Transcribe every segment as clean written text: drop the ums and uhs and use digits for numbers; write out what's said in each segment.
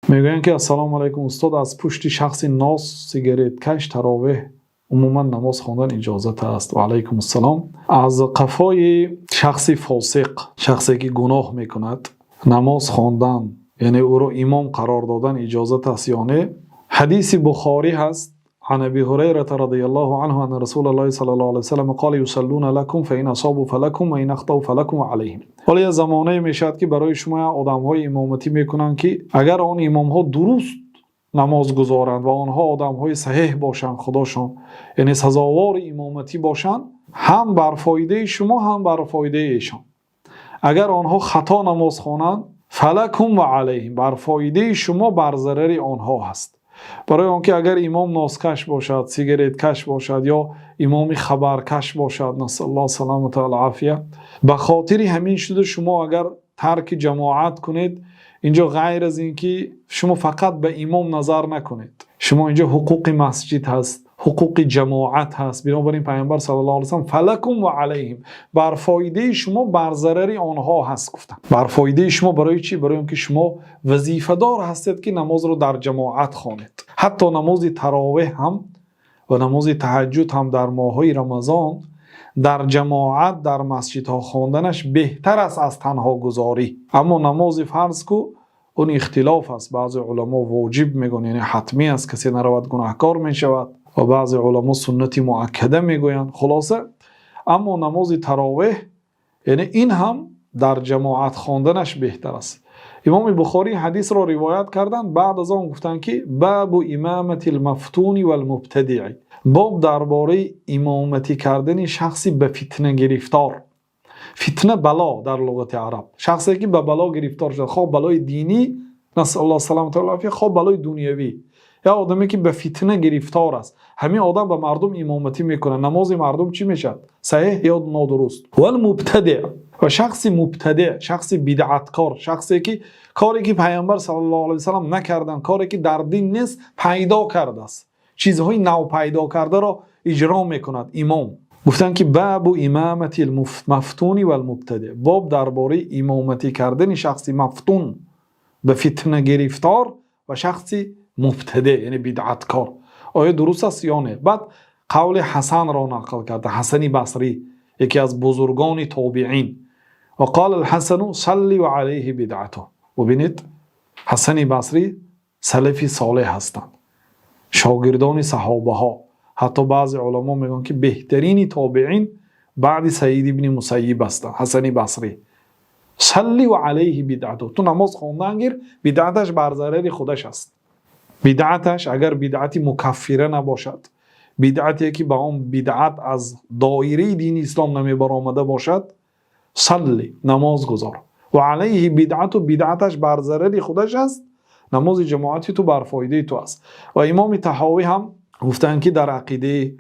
Мегӯянд, ки ассалому алайкум, устод, аз пушти шахси нос, сигареткаш таровеҳ, умуман намоз хондан иҷозат аст? Ва алайкум ассалом. Аз қафои шахси фосиқ, шахсе ки гуноҳ мекунад, намоз хондан, яъне ӯро имом қарор додан иҷозат аст ё не? Ҳадиси Бухорӣ ҳаст: عن ابي هريره رضي الله عنه ان رسول الله صلى الله عليه وسلم قال: يصلون لكم، فان اصابوا فلكم وان اخطأوا فلكم وعليهم. Ҳоло як замонае мешавад, ки барои шумо одамҳои имоматӣ мекунанд, ки агар он имомҳо дуруст намоз гузоранд ва онҳо одамҳои саҳеҳ бошанд, худошон, яъне сазовори имоматӣ бошанд, ҳам бар фоидаи шумо, ҳам бар фоидаи эшон. Агар онҳо хато намоз хонанд, فلكم وعليهم, бар фоидаи шумо, бар зарари онҳо ҳаст. Барои он ки агар имом носкаш бошад, сигареткаш бошад ё имоми хабаркаш бошад, نسأل الله السلامة والعافية, ба хотири ҳамин шуда шумо агар тарки ҷамоат кунед, инҷо ғайр аз ин ки шумо фақат ба имом назар накунед, шумо инҷо ҳуқуқи масҷид ҳаст, ҳуқуқи ҷамоат ҳаст. Бинобар ин Пайғамбар صلى الله عليه وسلم فلكم وعليهم, бар фоидаи шумо, бар зарари онҳо ҳаст гуфтанд. Бар фоидаи шумо барои чӣ? Барои он ки шумо вазифадор ҳастед, ки намозро дар ҷамоат хонед. Ҳатто намози таровеҳ ҳам ва намози таҳаҷҷуд ҳам дар моҳҳои Рамазон дар ҷамоат дар масҷидҳо хонданаш беҳтар аст аз танҳогузорӣ. Аммо намози фарз ку, он ихтилоф аст. Баъзе уламо воҷиб мегӯянд, яъне ҳатмӣ аст, касе наравад, гунаҳкор мешавад, ва баъзе уламо суннати муаккада мегӯянд. Хулоса, аммо намози таровеҳ, яъне ин ҳам дар ҷамоат хонданаш беҳтар аст. Имоми Бухорӣ ҳадисро ривоят карданд, баъд аз он гуфтанд, ки باب إمامة المفتون والمبتدع, боб дар бораи имоматӣ кардани шахси ба фитна гирифтор. Фитна — бало дар луғати араб. Шахсе ки ба бало гирифтор шуда, хоҳ балои динӣ, نسأل الله السلامة والعافية, хоҳ балои дунявӣ, як одаме ки ба фитна гирифтор аст, ҳамин одам ба мардум имоматӣ мекунад, намози мардум чӣ мешавад, саҳеҳ ё нодуруст? والمبتدع, ва шахси мубтадеъ, шахси бидъаткор, шахсе ки коре ки Пайғамбар صلى الله عليه وسلم накарданд, коре ки дар дин нест, пайдо кардааст, чизҳои навпайдокардаро иҷро мекунад. Имом гуфтанд, ки باب إمامة المفتون والمبتدع, боб дар бораи имоматӣ кардани шахси мафтун, ба фитна гирифтор, ва шахси мубтадеъ, яъне бидъаткор, оё дуруст аст ё не? Баъд қавли Ҳасанро нақл карда, Ҳасани Басрӣ, яке аз бузургони тобиин: وقال الحسن: صل وعليه بدعته. Бубинед, Ҳасани Басрӣ салафи солеҳ ҳастанд, шогирдони саҳобаҳо, ҳатто баъзе уламо мегӯянд, ки беҳтарини тобиин баъди Саид ибни Мусайиб ҳастанд. Ҳасани Басрӣ: صل وعليه بدعته, ту намоз хондан гир, бидъаташ бар зарари худаш аст. Бидъаташ агар бидъати мукаффира набошад, бидъате ки ба он бидъат аз доираи дини ислом намебаромада бошад, صل, намоз гузор, وعليه بدعته, бидъаташ бар зарари худаш аст, намози ҷамоати ту бар фоидаи ту аст. Ва имоми Таҳовӣ ҳам гуфтанд, ки дар ақидаи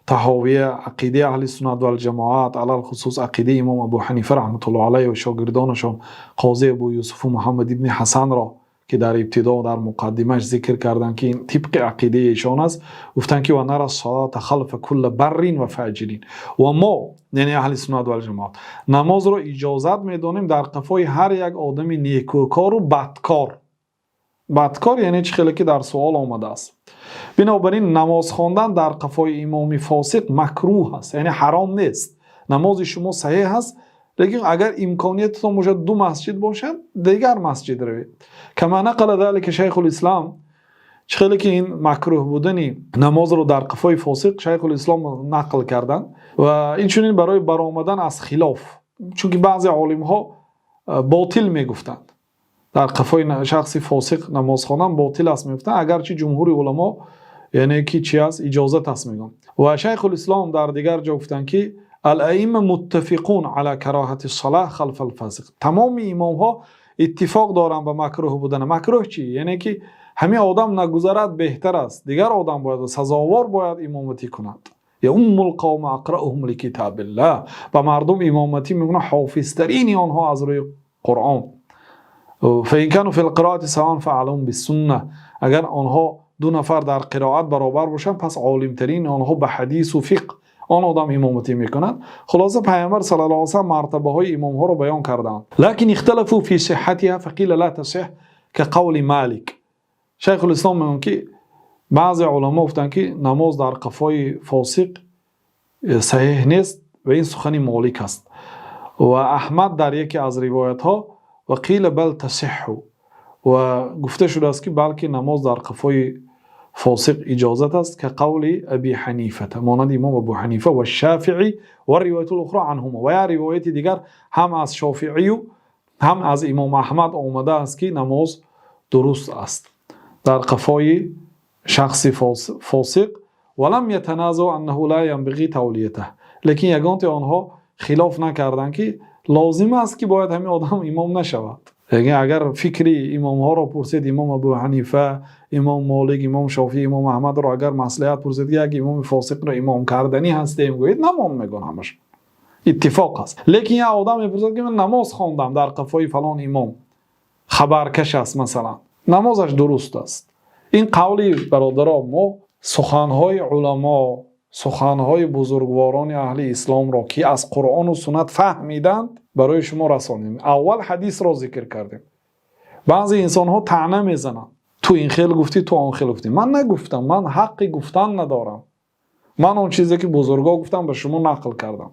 Таҳовия, ақидаи аҳли суннат валҷамоат, алалхусус ақидаи имом Абу Ҳанифа رحمة الله عليه ва шогирдонашон қози Абу Юсуфу Муҳаммад ибни Ҳасанро, ки дар ибтидо дар муқаддимаш зикр карданд, ки ин тибқи ақидаи эшон аст, гуфтанд, ки ونرى الصلاة خلف كل بر وفاجر, ва мо, яъне аҳли суннат валҷамоат, намозро иҷозат медонем дар қафои ҳар як одами некӯкору бадкор. Бадкор яъне чӣ хеле ки дар суол омадааст. Бинобар ин намоз хондан дар қафои имоми фосиқ макрӯҳ аст, яъне ҳаром нест, намози шумо саҳеҳ аст, лекин агар имкониятатон бошад, ду масҷид бошад, дигар масҷид равед. كما نقل ذلك شيخ الإسلام, чӣ хеле ки ин макрӯҳ будани намозро дар қафои фосиқ Шайхулислом нақл карданд. Ва инчунин барои баромадан аз хилоф, чунки баъзе олимҳо ботил мегуфтанд, дар қафои шахси фосиқ намоз хондан ботил аст мегуфтанд, агарчи ҷумҳури уламо, яъне ки чи аст, иҷозат аст мегӯянд. Ва Шайхулислом дар дигар ҷо гуфтанд, ки الأئمة متفقون على كراهة الصلاة خلف الفاسق, тамоми имомҳо иттифоқ доранд ба макрӯҳ будан. Макрӯҳ чӣ? Яъне ки ҳамин одам нагузарад беҳтар аст, дигар одам бояд, сазовор бояд имоматӣ кунад. يؤم القوم أقرؤهم لكتاب الله, ба мардум имоматӣ мекунад ҳофизтарини онҳо аз рӯи Қуръон. فإن كانوا في القراءة سواء فأعلمهم بالسنة, агар онҳо ду нафар дар қироат баробар бошанд, пас олимтарини онҳо ба ҳадису фиқҳ, он одам имоматӣ мекунад. Хулоса, Пайғамбар صلى الله عليه وسلم мартабаҳои имомҳоро баён карданд. لكن اختلفوا في صحتها، فقيل لا تصح كقول مالك. Шайхулислом мегӯянд, ки баъзе уламо гуфтанд, ки намоз дар қафои фосиқ саҳеҳ нест ва ин сухани Молик аст ва Аҳмад дар яке аз ривоятҳо. وقيل بل تصح, ва гуфта шудааст, ки балки намоз дар қафои фосиқ иҷозат аст, كقول أبي حنيفة, монанди имом Абу Ҳанифа, والشافعي والرواية الأخرى عنهما, ва як ривояти дигар ҳам аз Шофиию ҳам аз имом Аҳмад омадааст, ки намоз дуруст аст дар қафои шахси фосиқ. ولم يتنازعوا أنه لا ينبغي توليته, лекин ягонте онҳо хилоф накарданд, ки лозим аст, ки бояд ҳамин одам имом нашавад. Лекин агар фикри имомҳоро пурсед, имом Абу Ҳанифа, имом Молик, имом Шофиӣ, имом Аҳмадро агар маслиҳат пурсед, ки як имоми фосиқро имом карданӣ ҳастем, гӯед, намон мегӯн, ҳамаш иттифоқ аст. Лекин як одам мепурсад, ки ман намоз хондам дар қафои фалон имом, хабаркаш аст масалан, намозаш дуруст аст. Ин қавли бародаро, мо суханҳои уламо, суханҳои бузургворони аҳли исломро, ки аз Қуръону суннат фаҳмиданд, барои шумо расонем. Аввал ҳадисро зикр кардем. Баъзе инсонҳо таъна мезананд: ту ин хел гуфтӣ, ту он хел гуфтӣ. Ман нагуфтам, ман ҳаққи гуфтан надорам. Ман он чизе ки бузургҳо гуфтам, ба шумо нақл кардам.